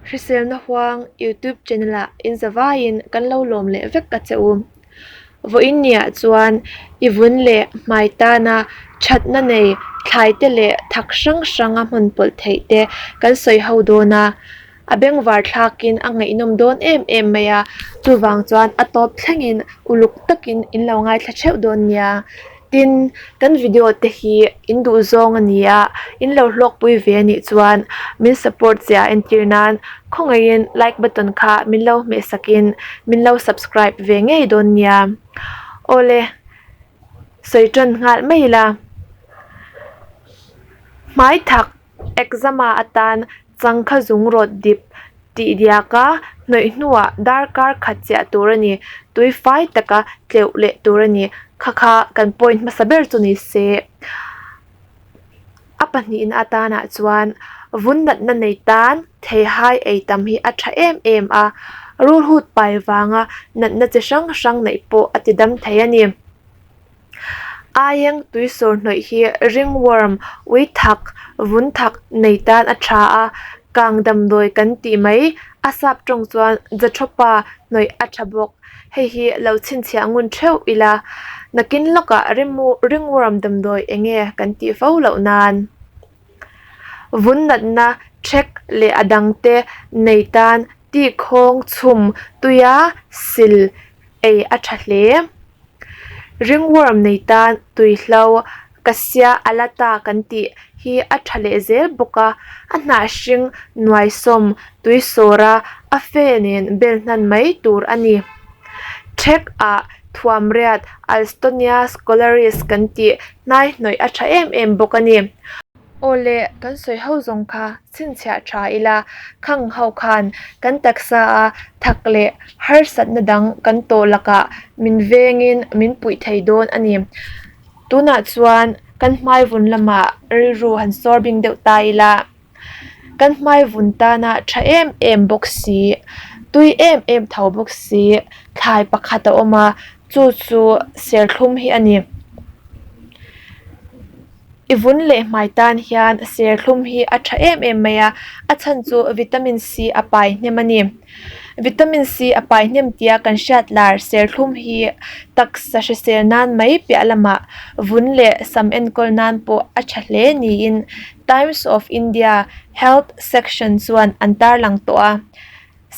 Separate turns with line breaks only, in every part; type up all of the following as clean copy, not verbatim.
Hriselna Huang YouTube channel ah in zavaiin kan lo lawm leh vek a che u. Vawiin niah chuan i vun leh hmai tana thatna nei thlai te leh thak hrang hranga hman pawlh theih te kan sawi ho dawn a, a bengvar thlakin a ngaihnawm dawn em em mai a, chuvang chuan a tawp thlengin uluk takin in lo ngaithla theuh dawn nia. Tin, kan video te hi in duh zawng a ni a, in lo hlawkpui ve a nih chuan min support che a entir nan khawngaihin like button kha min lo hmeh sakin min lo subscribe ve ngei dawn nia. Awle, sawi tan nghal mai ila. Hmai thak eczema atan changkha zung rawt dip tih diak a, hnawih hnuah darkar khat chiah tur a ni, tui fai taka tleuh leh tur a ni, kha kha kan point hmasa ber chu ni se. A pahnihna atanah chuan vun natna nei tan theihai ei tam hi a tha em em a, rulhut pai vanga natna chi hrang hrang neih pawh a ti dam thei a ni. Aieng tui sawr hnawih hi ringworm, ui thak, vun thak nei tan a tha a, kang damdawi kan tih mai, a sap tawng chuan jatropha hnawih a tha bawk. Hei hi lo chhinchhiah ngun theuh ila, nakin lawkah ringworm damdawi eng nge kan tih fo loh nan. Vun natna ṭhek leh a dangte nei tan tihkhawng chhum tuia sil ei a tha hle. Ringworm nei tan tuihlo Cassia alata kan tih hi a tha leh zel bawk a, a hnah hring nuaisawm tui sawra a fe nen bel hnan mai tur a ni. Ṭhek ah thuamriat Alstonia scholaris kan tih hnai hnawih a tha em em bawk a ni. Aw le, kan sawi ho zawng kha chhinchhiah tha ila, khang ho khan kan taksa a thak leh harsatna dang kan tawh lakah min vengin min puih thei dawn a ni. Tunah chuan kan hmai vun lamah rilru han sawr bing deuh ta ila, kan hmai vun tana tha em em bawk si, tui em em tho bawk si, thlai pakhat a awm a, chu chu serthlum hi a ni. I vun leh hmai tan hian serthlum hi a tha em em mai a, a chhan chu vitamin C a pai hnem a ni. Vitamin C a pai hnem tia kan hriat lar serthlum hi taksa hrisel nan mai piah lamah vun leh sam enkawl nan pawh a tha hle niin Times of India Health Section chuan an tarlang tawh a.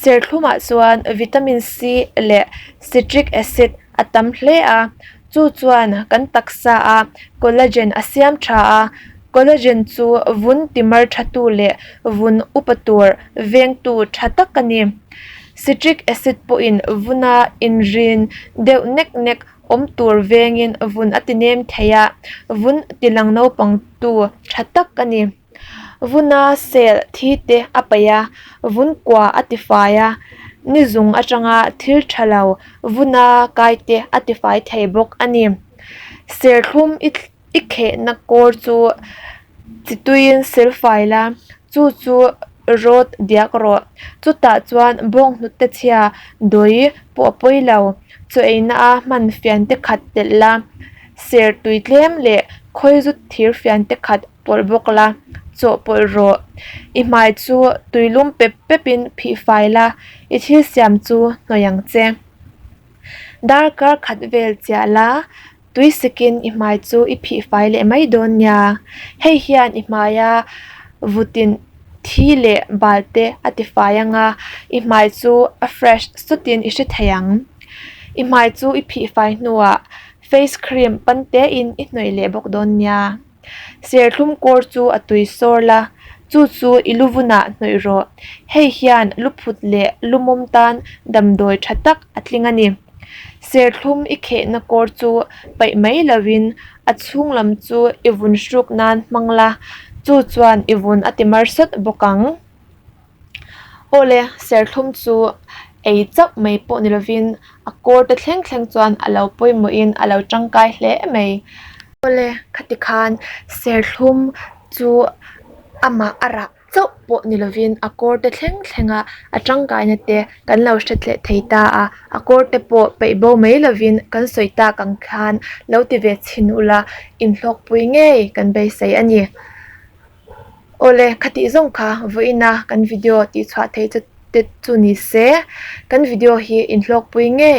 Serthlumah chuan vitamin C leh citric acid a tam hle a, chu chuan kan taksa a collagen a siam tha a, collagen chu vun timar thatu leh vun upa tur vengtu tha tak a ni. Citric acid pawhin vuna inrin deuh nek nek awm tur vengin vun a tinem thei a, vun tilang naupangtu tha tak a ni. Vuna sel thi te a paih a, vun kua a tifai a, ni zung atanga thil tha lo vuna kai te a tifai thei bawk a ni. Serthlum i i khehna kawr chu chi tuiin silfai la, chu chu rawt diak rawh. Chutah chuan bawnghnute chhia dawi pawh a pawi lo, chaw eina a hman fian te khat telh la, ser tui tlem leh khawi zut thir fian te khat pawlh bawk la, chawhpawlh rawh. I hmai chu tuilum pep pepin phih fai la, i thil siam chu hnawih ang che. Darkar khat vel chiah la, tui sikin i hmai chu i phih fai leh mai dawn nia. Hei hian i hmaia vutin thi leh bal te a ti fai ang a, i hmai chu a fresh sutin i hre thei ang. I hmai chu i phih fai hnuah face cream pan tein i hnawih leh bawk dawn nia. Serthlum kawr chu a tui sawr la, chu chu i lu vunah hnawih rawh. Hei hian luphut leh lumawm tan damdawi tha tak a tling a ni. Serthlum i khehna kawr chu paih mai lovin a chhung lam chu i vun hruk nan hmang la, chu chuan i vun a ti mar sawt bawk ang. Awle, serthlum chu ei chauh mai pawh ni lovin a kawr te thleng thleng chuan a lo pawimawhin a lo tangkai hle mai. Awle, khati khan serthlum chu amah a rah chauh pawh ni lovin a kawr te thleng thlenga a tangkaina te kan lo hre tleh thei ta a, a kawr te pawh peih bo mai lovin kan sawi tak ang khan lo ti ve chhin ula inhlawkpui ngei kan beisei a ni. Awle khatih zawng kha vawiina kan video tih chhuah theih chu te chu ni se kan video hi inhlawkpui ngei.